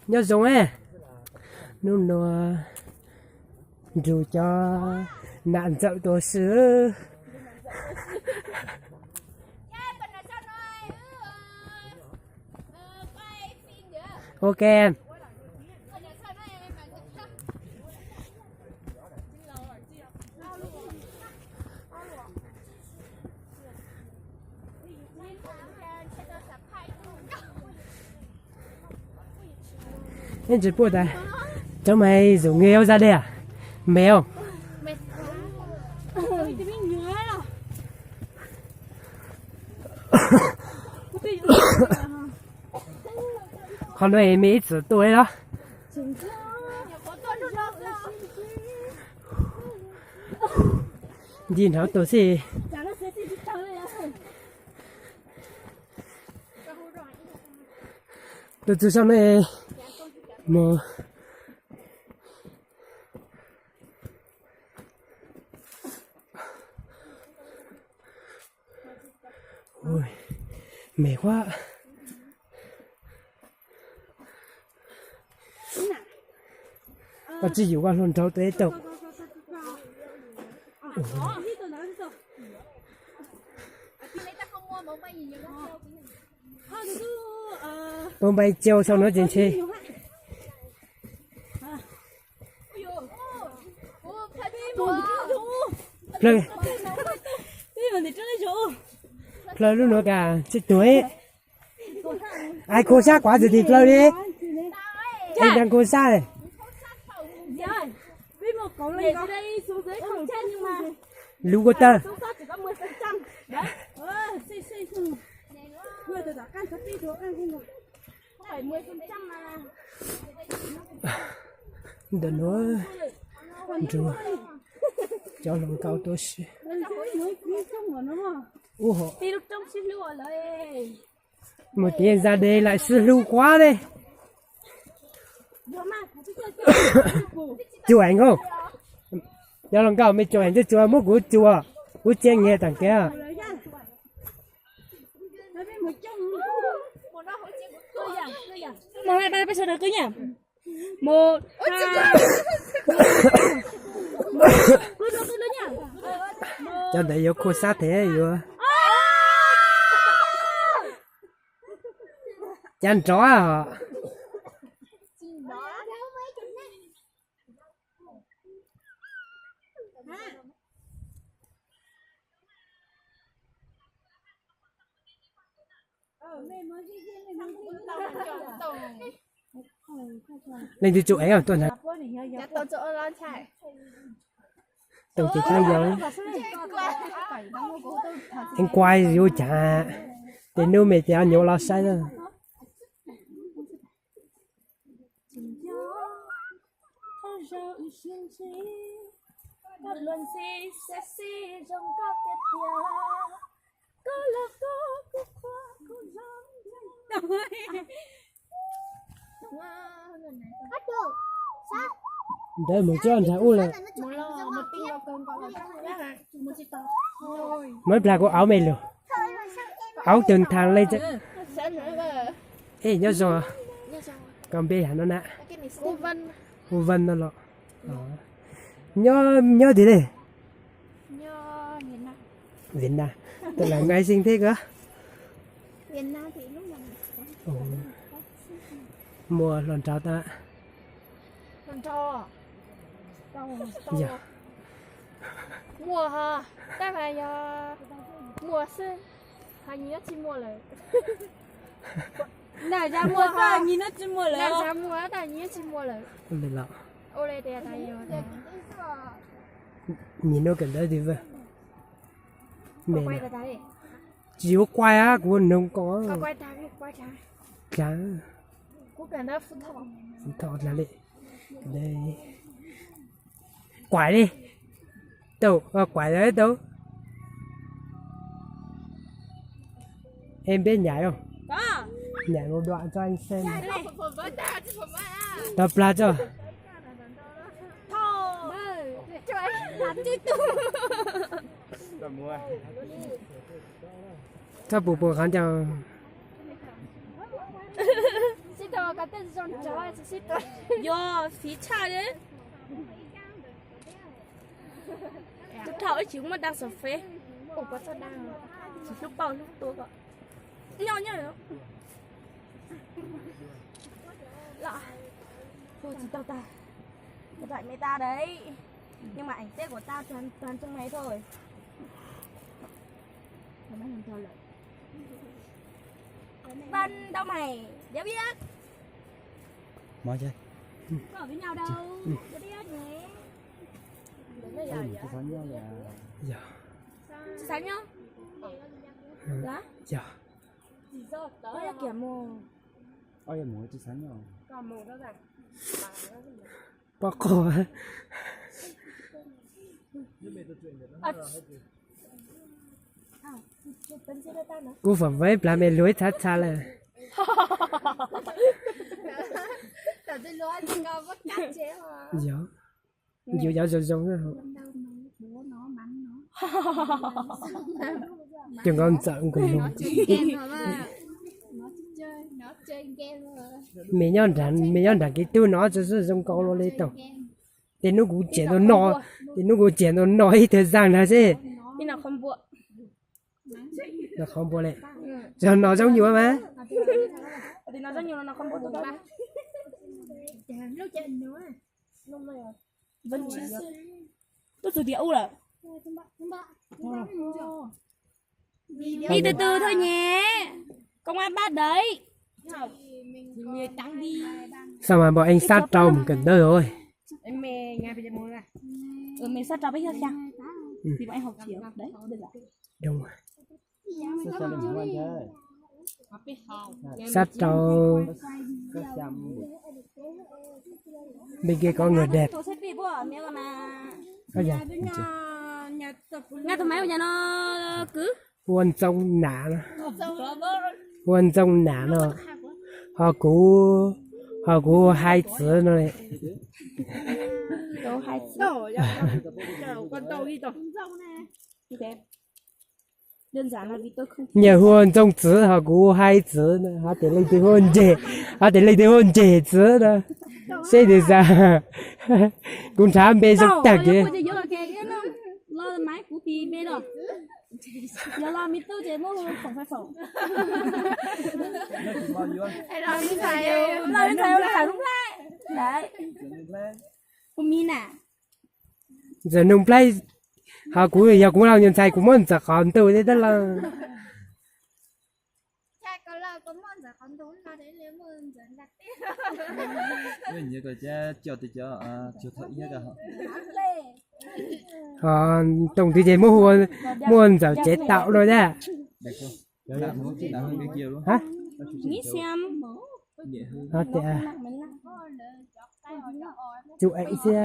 Nyob zoo, hnub no nrug cov nam ntxawm tuaj si. Ok. Em tsis pub tas, cháu mày rủ người yêu ra đây à? Mèo. Qhov no mày ib txwm tuaj li los? Nce nraud tuaj xwb. Tuaj txog saum no mus. Ui, mệt quá. Koj tsis yus koj hluas nraug tuaj ib tug. Pub npaiv cau saum no ces ntshe. Plawg, plawg lub nuav kas tsis tuag. Ai khua sab quav txim tis plawg li. Es nrag khua sab. Lub kua tawg. Ntawm nuav nrug cov hluas nkauj tuaj si. Ub ho, mus tias ra de lam sib hlub quav ne. Cuam nkauj, cov hluas nkauj mej cuam ntxwg cuam muab kuv cuam, kuv tsia nyias tag kev. Cov ntawd yuav khua sab thiab yuav. Cov nrov os. Leej twg tsuas ev tuaj ntag. Tau ces tau yog. Ev kuaj yuav cas, tej nub mej cov nyuam los saib na. Ntawd mus coj nrag ub lawm. Muab plag kuv auv me lug. Auv tug thaag le. Ej, nyob zoo. Koj npe hais no na? Hu Vân no los? Nyob, nyob twg ne? Việt Nam. Tus lam nqaij xeeb thiab koj. Muaj hluas nraug tag. Yog. Muaj ho, tab mas yog muaj xwb, ho nyias tsis muaj lawm. Muaj, nyias tsis muaj lawm. Los. Nyias nub kawm ntawv twg? Tsis yuav quaj, kuv noog koj. Quaj li. Tau, quaj li tau. Es npeb nyam, nyam mus dua tso, tau plag tso. Txhob pum pum qhov ncauj. Yog fiv tshaj li. Tus dhau ib tsis muaj daj xom feb. Tsis hlub pauj hlub tua kom nyob nyob. Los, tua tsis tau tag. Tua tau me tag đấy. Nhưng mà ảnh tết của tao toàn, toàn trông mày thôi. Tao, tao mày, đéo biết. Có ở với nhau đâu, đéo biết nhé. Yog. Chị Sánh nhá. Hả? Yog. Ôi, yog kiểm mù. Ôi, yog mù chị Sánh nhá. Còn mù đâu vậy? Pom qhov. Kuv fam vab plag me luag ib txha txha lawm. Yog, yus yuav zoo zoo na. Ces nkauj ntxawm nkaus nus. Me nyob nram, me nyob nram kev tub no tsis zoo nkaus luaj li tau. Tej hnub kuv cem ntau no, tej hnub kuv cem ntau no ib tag zaj ntag seb. Nov qhov npua li. Tsis no zoo nyuaj mas. Tub txug tias ub lawm. Đi từ từ thôi nhé. Công an bắt đấy. Sao mà bọn anh sát rau một cận đơ rồi? Mình sát rau biết sao? Thì bọn anh học chiều. Đấy, đơn giản. Đúng rồi. Sát rau. Bên kia có người đẹp. Ui da, ui da. Ua ntxoo nam no. Ua ntxoo nam no. Ho kuv, ho kuv hai txwv no li. Nyias hu ua ntxoo txwv ho kuv hu hai txwv no, ho tias leej twg hu ua ntseg, ho tias leej twg hu ua ntseg txwv no. Seb twg xav, kuv nrhav npe zoo tag kev. Ntxawm Nuj Nplaib, ho kuv yog kuv laug nyuag ntxhais kuv muab Ntxawm Qhov Ntuj thiab tab laj. Ho Tooj twb ces muaj, muaj Ntxawm Tsev Taum no thiab. Hab, tias, tsum ev xwb.